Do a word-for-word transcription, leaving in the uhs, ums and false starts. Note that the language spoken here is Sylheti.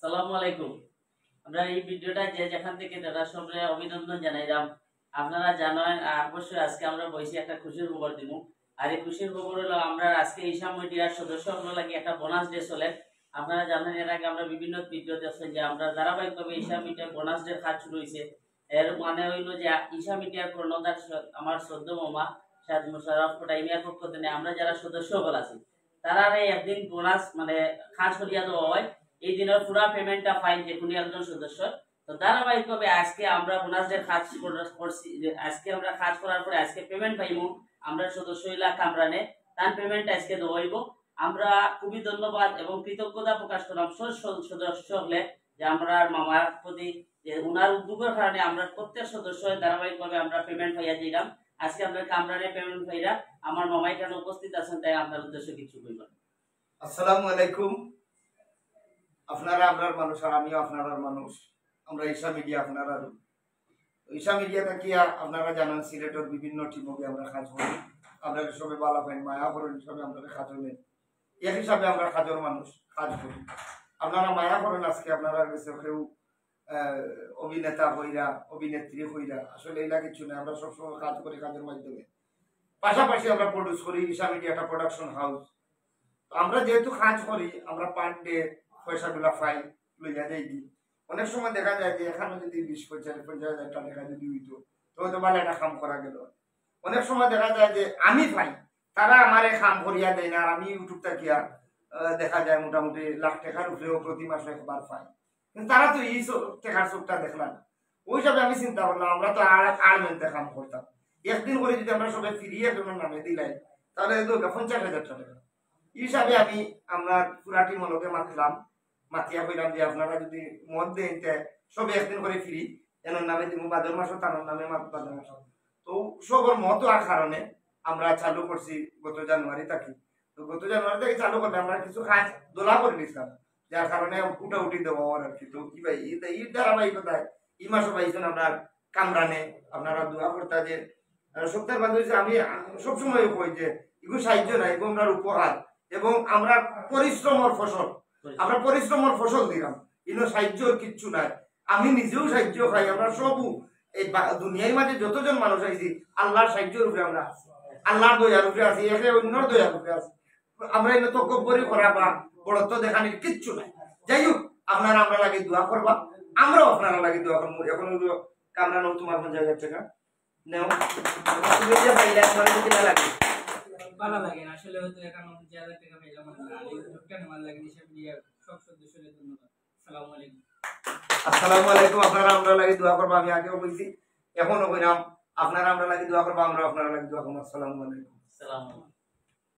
আসসালামু আলাইকুম। আমরা এই ভিডিওটা যে যেখান থেকে দেখা সবরে অভিনন্দন জানাইলাম। আপনারা জানেন, আহ, অবশ্যই আজকে আমরা বইছি একটা খুশির খবর দিব। আর এই খুশির খবর হলো, আমরা আজকে ঈশা মিডিয়ার সদস্য হকলর লাগি একটা বোনাস ডে চলে। আপনারা জানেন, এর আগে আমরা বিভিন্ন ভিডিও দেখছেন যে আমরা ধারাবাহিকভাবে ঈশা মিডিয়ার বোনাস ডে কাজ শুরু হয়েছে। এর মানে হইলো যে ঈশা মিডিয়ার কর্ণধার স-, আমার শ্রদ্ধেয় মামা শাহেদ মোশাররফ কটাই মিয়ার পক্ষ থেকে আমরা যারা সদস্য হকল আছি, তারারে একদিন বোনাস মানে কাজ করিয়া দেওয়া হয়। এই দিনের পুরা পেমেন্টটা পাইন যে কোনো একজন সদস্য। তো ধারাবাহিকভাবে আজকে আমরা বোনাস ডে কাজ কর-, করছি, যে আজকে আমরা কাজ করার পরে আজকে পেমেন্ট পাইমু। আমরা সদস্য ইলা কামরানে তার পেমেন্ট আজকে দেওয়া হইব। আমরা খুবই ধন্যবাদ এবং কৃতজ্ঞতা প্রকাশ করলাম সব স-, সদস্য হকলে যে আমরার মামার প্রতি, যে ওনার উদ্যোগের কারণে আমরা প্রত্যেক সদস্য ধারাবাহিকভাবে আমরা পেমেন্ট পাইয়া দিলাম। আজকে আমরা কামরানে পেমেন্ট পাইরা, আমার মামা এখানে উপস্থিত আছেন, তাই আপনার উদ্দেশ্যে কিছু কইবেন। আসসালামু আলাইকুম। আপনারা আমরার মানুষ আর আমিও আপনারার মানুষ। আমরা ঈশা মিডিয়া আপনারার। ঈশা মিডিয়া থাকিয়া আপনারা জানেন সিলেটর বিভিন্ন টিমে আমরা কাজ করি। আপনারা সবে ভালা পাইন, মায়া করেন, সবে আপনারা কাজ নেন। এক হিসাবে আমরা কাজর মানুষ, কাজ করি। আপনারা মায়া করেন, আজকে আপনারা গেছে কেউ, আহ, অভিনেতা হইরা, অভিনেত্রী হইরা, আসলে এটা কিছু না। আমরা সবসময় কাজ করি কাজের মাধ্যমে। পাশাপাশি আমরা প্রডিউস করি, ঈশা মিডিয়া একটা প্রোডাকশন হাউস। তো আমরা যেহেতু কাজ করি, আমরা পার ডে পয়সাগুলা পাই, লইয়া যাই দি। অনেক সময় দেখা যায় যে এখানে যদি বিশ পঁচিশ পঞ্চাশ হাজার টাকা যদি হইতো, তো হয়তো ভালো একটা কাম করা গেল। অনেক সময় দেখা যায় যে আমি পাই, তারা আমারে কাম করিয়া দেয় না, আর আমি ইউটিউব থাকিয়া, আহ, দেখা যায় মোটামুটি লাখ টাকার উপরেও প্রতি মাসে একবার পাই। কিন্তু তারা তো এই সব টাকার চোখটা দেখলা না। ওই হিসাবে আমি চিন্তা করলাম, আমরা তো আর, আর মেনতে কাম করতাম, একদিন করে যদি আমরা সবাই ফিরিয়ে একজনের নামে দিলাই, তাহলে এই তো পঞ্চাশ হাজার টাকা। এই হিসাবে আমি আমরা পুরা টিম লগে মাতলাম, মাতিয়া কইলাম যে আপনারা যদি মত দেন, তে সবে একদিন করে ফিরি, এনার নামে দিব, বাদর মাসও তার নামে মা-, বাদর মাসও। তো সবর মত আর কারণে আমরা চালু করছি গত জানুয়ারি থাকি। তো গত জানুয়ারি থাকি চালু করলে আমরা কিছু কাজ দোলা করে নিছিলাম, যার কারণে উঠাউঠি দেওয়া আর কি। তো কি ভাই, এই, এই ধারাবাহিকতায় এই মাসও পাইছেন আমরা কামরানে, আপনারা দোয়া করতা যে, আহ, সপ্তাহের বাদে হইছে আমি, আহ, সবসময় কই যে এগুলো সাহায্য না, এগুলো আমরা উপহার এবং আমরা পরিশ্রমর ফসল, আমরা পরিশ্রমর ফসল দিলাম, ইনো সাহায্যর কিচ্ছু নাই। আমি নিজেও সাহায্য খাই, আমরা সবু এই বা-, দুনিয়ার মাঝে যতজন মানুষ আইছি, আল্লাহর সাহায্যর উপরে আমরা আছি, আল্লাহর দয়ার উপরে আছি, একে অন্যর দয়ার উপরে আছি। আমরা এনে তকব্বরি করা বা বড়ত্ব দেখানির কিচ্ছু নাই। যাই হোক, আপনারা আমরা লাগি দোয়া করবা, আমরাও আপনারা লাগি দোয়া করবো। এখন হইলো কামরা নৌ তোমার পঞ্চাশ হাজার টাকা নেও। তুমি যে পাইলে তোমার কিনা লাগে? ভালো লাগে না, আসলে হয়তো এখন পঞ্চাশ হাজার টাকা পাইলাম না। আর এই উদ্যোগটা নেওয়ার লাগে, হিসাব দিয়ে সব সদস্যদের ধন্যবাদ। আসসালামু আলাইকুম। আসসালামু আলাইকুম। আপনারা আমরা লাগি দোয়া করবা, আমি আগেও বলছি, এখনো কইলাম, আপনারা আমরা লাগি দোয়া করবা, আমরা আপনারা লাগি দোয়া করবো। আসসালামু আলাইকুম। আসসালামু আলাইকুম।